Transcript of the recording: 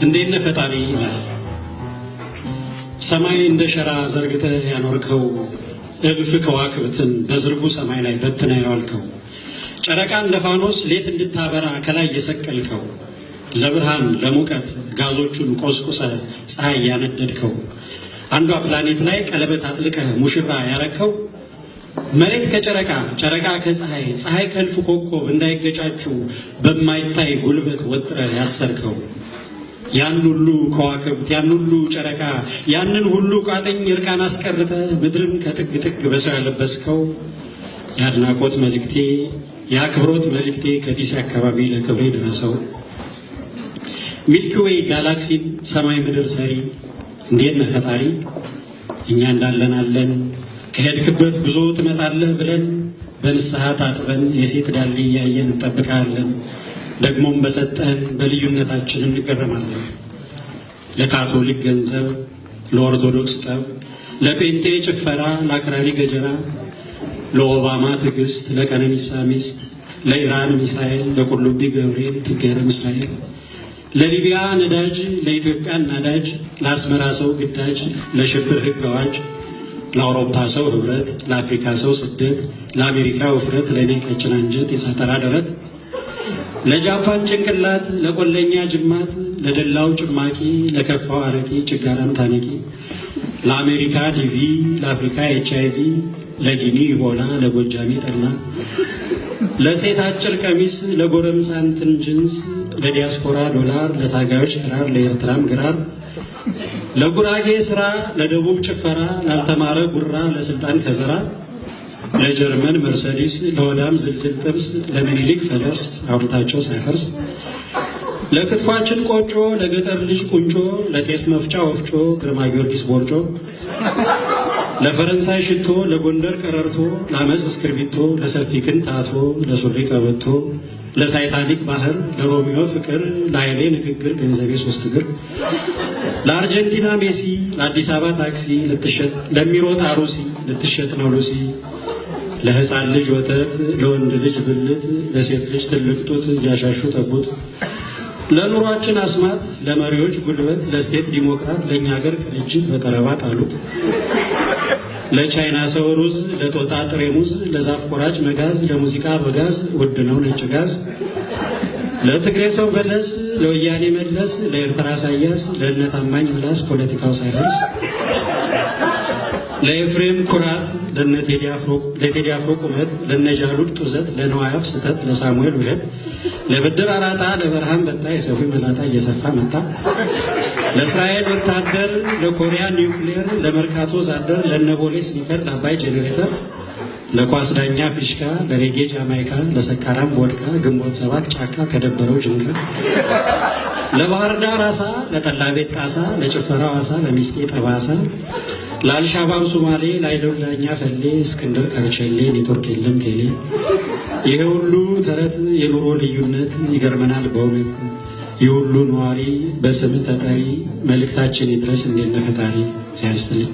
እንዴት ነህ ፈጣሪ ይላል። ሰማይ እንደ ሸራ ዘርግተህ ያኖርከው፣ እልፍ ከዋክብትን በዝርጉ ሰማይ ላይ በትነህ ያዋልከው፣ ጨረቃ እንደ ፋኖስ ሌት እንድታበራ ከላይ የሰቀልከው፣ ለብርሃን ለሙቀት ጋዞቹን ቆስቁሰህ ፀሐይ ያነደድከው፣ አንዷ ፕላኔት ላይ ቀለበት አጥልቀህ ሙሽራ ያረከው፣ መሬት ከጨረቃ፣ ጨረቃ ከፀሐይ፣ ፀሐይ ከእልፍ ኮከብ እንዳይገጫጩ በማይታይ ጉልበት ወጥረህ ያሰርከው፣ ያን ሁሉ ከዋክብት፣ ያን ሁሉ ጨረቃ፣ ያንን ሁሉ ቋጥኝ እርቃን አስቀርተህ ምድርን ከጥግ ጥግ በሰው ያለበስከው፣ የአድናቆት መልእክቴ፣ የአክብሮት መልእክቴ ከዲሲ አካባቢ ለክብሬ ደረሰው። Milky Way galaxy ን ሰማይ ምድር ሰሪ፣ እንዴት ነህ ፈጣሪ? እኛ እንዳለን አለን፣ ከሄድክበት ጉዞ ትመጣለህ ብለን በንስሐ ታጥበን የሴት ዳሌ እያየን እንጠብቃለን። ደግሞም በሰጠን በልዩነታችን እንገረማለን። ለካቶሊክ ገንዘብ፣ ለኦርቶዶክስ ጠብ፣ ለጴንጤ ጭፈራ፣ ለአክራሪ ገጀራ፣ ለኦባማ ትዕግስት፣ ለቀነኒሳ ሚስት፣ ለኢራን ሚሳኤል፣ ለቁልቢ ገብርኤል ትገረም እስራኤል፣ ለሊቢያ ነዳጅ፣ ለኢትዮጵያ ናዳጅ፣ ለአስመራ ሰው ግዳጅ፣ ለሽብር ሕግ አዋጅ፣ ለአውሮፓ ሰው ህብረት፣ ለአፍሪካ ሰው ስደት፣ ለአሜሪካ ውፍረት፣ ለእኔ ቀጭን አንጀት የሳተራ ደረት፣ ለጃፓን ጭንቅላት፣ ለቆለኛ ጅማት፣ ለደላው ጭማቂ፣ ለከፋው አረቂ ችጋራም ታነቂ፣ ለአሜሪካ ዲቪ፣ ለአፍሪካ ኤችአይቪ፣ ለጊኒ ኢቦላ፣ ለጎጃሜ ጠላ፣ ለሴት አጭር ቀሚስ፣ ለጎረምሳ እንትን ጅንስ፣ ለዲያስፖራ ዶላር፣ ለታጋዮች ክራር፣ ለኤርትራም ግራር፣ ለጉራጌ ስራ፣ ለደቡብ ጭፈራ፣ ላልተማረ ጉራ፣ ለስልጣን ከዘራ፣ ለጀርመን መርሰዲስ፣ ለሆዳም ዝልዝል ጥብስ፣ ለምኒልክ ፈለርስ ሐውልታቸው ሳይፈርስ፣ ለክትፏችን ቆጮ፣ ለገጠር ልጅ ቁንጮ፣ ለጤፍ መፍጫ ወፍጮ፣ ግርማ ጊዮርጊስ ቦርጮ፣ ለፈረንሳይ ሽቶ፣ ለጎንደር ቀረርቶ፣ ለአመፅ እስክርቢቶ፣ ለሰፊ ክንድ ታቶ፣ ለሱሪ ቀበቶ፣ ለታይታኒክ ባህር፣ ለሮሚዮ ፍቅር፣ ለኃይሌ ንግግር ገንዘቤ ሶስት እግር፣ ለአርጀንቲና ሜሲ፣ ለአዲስ አበባ ታክሲ፣ ለሚሮጥ አሩሲ ልትሸጥ ነው ሉሲ፣ ለህፃን ልጅ ወተት፣ ለወንድ ልጅ ብልት፣ ለሴት ልጅ ትልቅ ጡት እያሻሹ ጠቡት፣ ለኑሯችን አስማት፣ ለመሪዎች ጉልበት፣ ለ state ዲሞክራት፣ ለእኛ ሀገር ቅንጅት በጠረባ ጣሉት፣ ለቻይና ሰው ሩዝ፣ ለጦጣ ጥሬ ሙዝ፣ ለዛፍ ቆራጭ መጋዝ፣ ለሙዚቃ በጋዝ ውድ ነው ነጭ ጋዝ፣ ለትግሬ ሰው በለስ፣ ለወያኔ መለስ፣ ለኤርትራ ኢሳያስ፣ ለእነ ታማኝ ምላስ ፖለቲካው ሳይፈርስ፣ ለኤፍሬም ኩራት፣ ለቴዲ አፍሮ ቁመት፣ ለነ ጃሉድ ጡዘት፣ ለነዋያፍ ስተት፣ ለሳሙኤል ውሸት፣ ለብድር አራጣ፣ ለበረሃም በጣ የሰፊ መላጣ እየሰፋ መጣ፣ ለእስራኤል ወታደር፣ ለኮሪያ ኒውክሌር፣ ለመርካቶ ዛደር፣ ለነቦሌ sneaker፣ ለአባይ ጄኔሬተር፣ ለኳስ ዳኛ ፊሽካ፣ ለሬጌ ጃማይካ፣ ለሰካራም ቮድካ፣ ግንቦት ሰባት ጫካ ከደበረው ጅንካ፣ ለባህር ዳር አሳ፣ ለጠላ ቤት ጣሳ፣ ለጭፈራው አሳ፣ ለሚስቴ ጠባሳ፣ ለአልሻባብ ሶማሌ፣ ለአይዶል ዳኛ ፈሌ፣ እስክንድር ከርቸሌ፣ ኔትወርክ የለም ቴሌ። ይሄ ሁሉ ተረት የኑሮ ልዩነት ይገርመናል በእውነት። ይህ ሁሉ ነዋሪ በስምህ ተጠሪ፣ መልእክታችን ይድረስ እንዴት ነህ ፈጣሪ። እግዚአብሔር ይስጥልኝ።